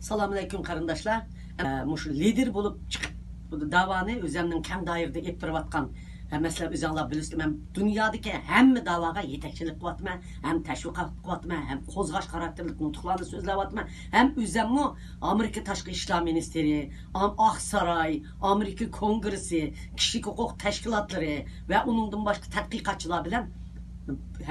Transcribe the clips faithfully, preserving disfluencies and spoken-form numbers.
سالام ئەلەيكۇم قېرىنداشلار. ئە، مۇشۇ لىدېر بولۇپ چىقىپ، بۇ داۋانى ئۆزەمنىڭ كەڭ دائىرىدە ئېلىپ بېرىۋاتقان، ئە، مەسىلەن، ئۆزەڭلار بىلىسىلەر، مەن دۇنيادىكى ھەممە داۋاغا يېتەكچىلىك قىلىۋاتىمەن، ھەم تەشۋىقات قىلىۋاتىمەن، ھەم قوزغاش خاراكتېرلىك نۇتۇقلارنى سۆزلەۋاتىمەن، ھەم ئۆزەممۇ ئامېرىكا تاشقى ئىشلار مىنىستىرى، ئام-، ئاق ساراي، ئامېرىكا كونگرېسسى، كىشىلىك ھوقۇق تەشكىلاتلىرى ۋە ئۇنىڭدىن باشقا تەتقىقاتچىلار بىلەن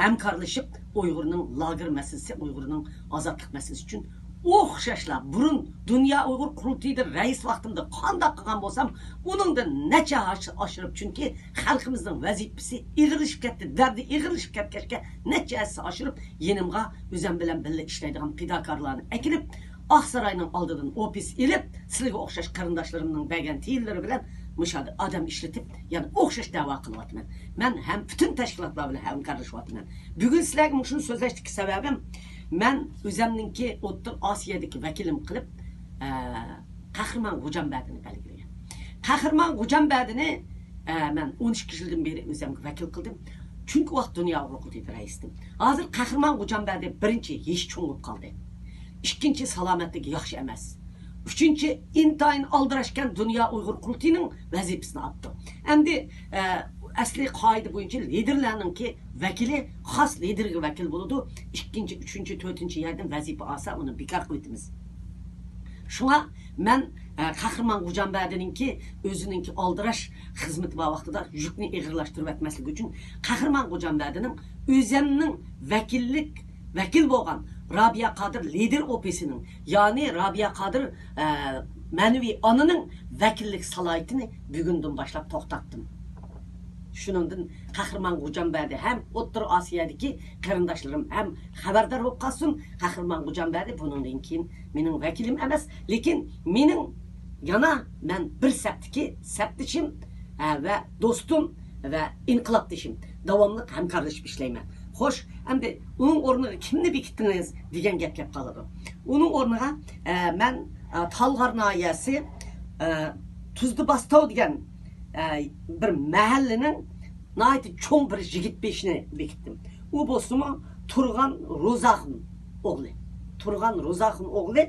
ھەمكارلىشىپ، ئۇيغۇرنىڭ لاگېر مەسىلىسى، ئۇيغۇرنىڭ ئازادلىق مەسىلىسى ئۈچۈن ئوخشاشلا بۇرۇن دۇنيا ئۇيغۇر قۇرۇلتىيىدا رەئىس ۋاقتىمدا قانداق قىلغان بولسام، ئۇنىڭدىن نەچچە ھاش-، ئاشۇرۇپ، چۈنكى خەلقىمىزنىڭ ۋەزىپىسى ئېغىرلىشىپ كەتتى، دەردى ئېغىرلىشىپ كەتكەچكە، نەچچە ھەسسە ئاشۇرۇپ، يېنىمغا ئۆزەم بىلەن بىللە ئىشلەيدىغان پىداكارلارنى ئەكېلىپ، ئاقساراينىڭ ئالدىدىن ئوفىس ئېلىپ، سىلىگە ئوخشاش قېرىنداشلىرىمنىڭ بەرگەن تىيىنلىرى بىلەن مۇشۇ يەردە ئادەم ئىشلىتىپ، يەنە ئوخشاش دەۋا قىلىۋاتىمەن. مەن ھەم پۈتۈن تەشكىلاتلار بىلەن ھەمكارلىشىۋاتىمەن. بۈگۈن سىلەرگە مۇشۇنى سۆزلەشتىكى سەۋەبىم، مەن ئۆزەمنىڭكى ئوتتۇرا ئاسىيادىكى ۋەكىلىم قىلىپ، ئە، قەھرىمان غوجامبەردىنى بەلگىلىگەن. قەھرىمان غوجامبەردىنى، ئە، مەن ئون ئىككى يىلدىن بېرى ئۆزەمگە ۋەكىل قىلدىم. چۈنكى ۋاقىت دۇنيا ئۇيغۇر قۇرۇلتىيىدا رەئىستىم. ھازىر قەھرىمان غوجامبەردى بىرىنچى يېشى چوڭ بولۇپ قالدى. ئىككىنچى سالامەتلىكى ياخشى ئەمەس. ئۈچىنچى ئىنتايىن ئالدىراشكەن دۇنيا ئۇيغۇر قۇرۇلتىيىنىڭ ۋەزىپىسىنى ئاپتۇ. ئەمدى، ئە، ئەسلى قائىدە بويىچە لىدېرلەرنىڭكى ۋەكىلى خاس لىدېرگە ۋەكىل بولىدۇ. ئىككىنچى، ئۈچىنچى، تۆتىنچى يەردىن ۋەزىپە ئالسا، ئۇنى بىكار قىلىۋېتىمىز. شۇڭا مەن، ئە، قەھرىمان غوجامبەردىنىڭكى ئۆزىنىڭكى ئالدىراش خىزمىتى بار ۋاقتىدا يۈكنى ئېغىرلاشتۇرۇۋەتمەسلىك ئۈچۈن، قەھرىمان غوجامبەردىنىڭ ئۆزەمنىڭ ۋەكىللىك، ۋەكىل بولغان رابىيە قادىر لىدېر ئوفىسىنىڭ، يەنى رابىيە قادىر، ئە، مەنىۋى ئانىنىڭ ۋەكىللىك سالاھىيىتىنى بۈگۈندىن باشلاپ توختاتتىم. شۇنىڭدىن قەھرىمان غوجامبەردى ھەم ئوتتۇرا ئاسىيادىكى قېرىنداشلىرىم ھەم خەۋەردار بولۇپ قالسۇن. قەھرىمان غوجامبەردى بۇنىڭدىن كېيىن مېنىڭ ۋەكىلىم ئەمەس، لېكىن مېنىڭ يەنە مەن بىر سەپتىكى سەپدىشىم، ئە، ۋە دوستۇم ۋە ئىنقىلابدىشىم. داۋاملىق ھەمكارلىشىپ ئىشلەيمەن. خوش، ئەمدى ئۇنىڭ ئورنىغا كىمنى بېكىتتىڭىز دېگەن گەپ كەپ قالىدۇ. ئۇنىڭ ئورنىغا، ئە، مەن، ئە، تالغار ناھىيەسى، ئە، تۇزدا باستاۋ دېگەن، ئە، بىر مەھەللىنىڭ ناھايىتى چوڭ بىر يىگىت بېشىنى بېكىتتىم. ئۇ بولسىمۇ تۇرغان روزاخۇن ئوغلى. تۇرغان روزاخۇن ئوغلى،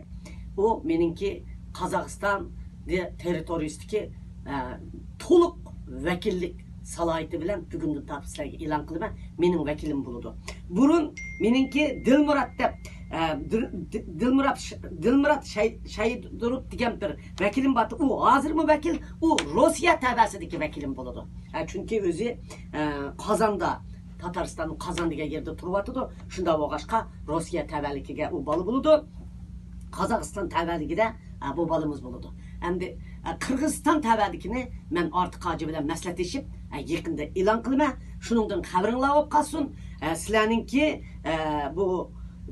ئۇ مېنىڭكى قازاقىستان دې-، تېررىتورىيىسىدىكى، ئە، تولۇق ۋەكىللىك سالاھىيىتى بىلەن بۈگۈندىن تارتىپ سىلەرگە ئېلان قىلىمەن، مېنىڭ ۋەكىلىم بولىدۇ. بۇرۇن مېنىڭكى دىلمۇرات دەپ، ئە، دىل-، دىل-، دىلمۇرات ش-، دىلمۇرات شەي-، شايدۇروف دېگەن بىر ۋەكىلىم بارتى. ئۇ ھازىرمۇ ۋەكىل، ئۇ روسىيە تەۋەسىدىكى ۋەكىلىم بولىدۇ. ئە، چۈنكى ئۆزى، ئە، قازاندا، تاتارىستان قازان دېگەن يەردە تۇرۇۋاتىدۇ. شۇنداق بولغاچقا روسىيە تەۋەلىكىگە ئۇ بالا بولىدۇ. قازاقىستان تەۋەلىكىدە، ئە، بۇ بالىمىز بولىدۇ. ئەمدى، ئە، قىرغىزىستان تەۋەلىكىنى مەن ئارتىق ھاجى بىلەن مەسلىھەتلىشىپ، ئە، يېقىندا ئېلان قىلىمەن. شۇنىڭدىن خەۋىرىڭلار بولۇپ قالسۇن. ئە، سىلەرنىڭكى، ئە، بۇ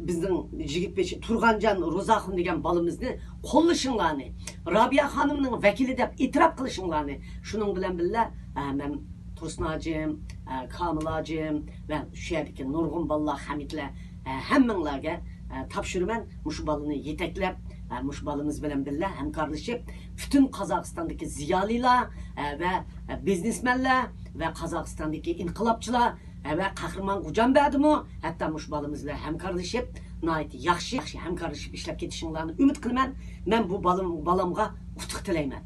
بىزنىڭ يىگىت بېشى تۇرغانجان روزاخۇن دېگەن بالىمىزنى قوللىشىڭلارنى، رابىيە خانىمنىڭ ۋەكىلى دەپ ئېتىراپ قىلىشىڭلارنى، شۇنىڭ بىلەن بىللە، ئە، مەن تۇرسۇن ھاجىم، ئە، كامىل ھاجىم ۋە شۇ يەردىكى نۇرغۇن بالىلار، خەمىتلەر، ئە، ھەممىڭلارگە، ئە، تاپشۇرىمەن. مۇشۇ بالىنى يېتەكلەپ، ئە، مۇشۇ بالىمىز بىلەن بىللە ھەمكارلىشىپ، پۈتۈن قازاقىستاندىكى زىيالىيلار، ئە، ۋە، ئە، بىزنېسمەنلەر ۋە قازاقىستاندىكى ئىنقىلابچىلار، ئە، ۋە قەھرىمان غوجامبەردىمۇ ھەتتا مۇشۇ بالىمىز بىلەن ھەمكارلىشىپ، ناھايىتى ياخشى، ياخشى ھەمكارلىشىپ ئىشلەپ كېتىشىڭلارنى ئۈمىد قىلىمەن. مەن بۇ بالام-، بالامغا ئۇتۇق تىلەيمەن.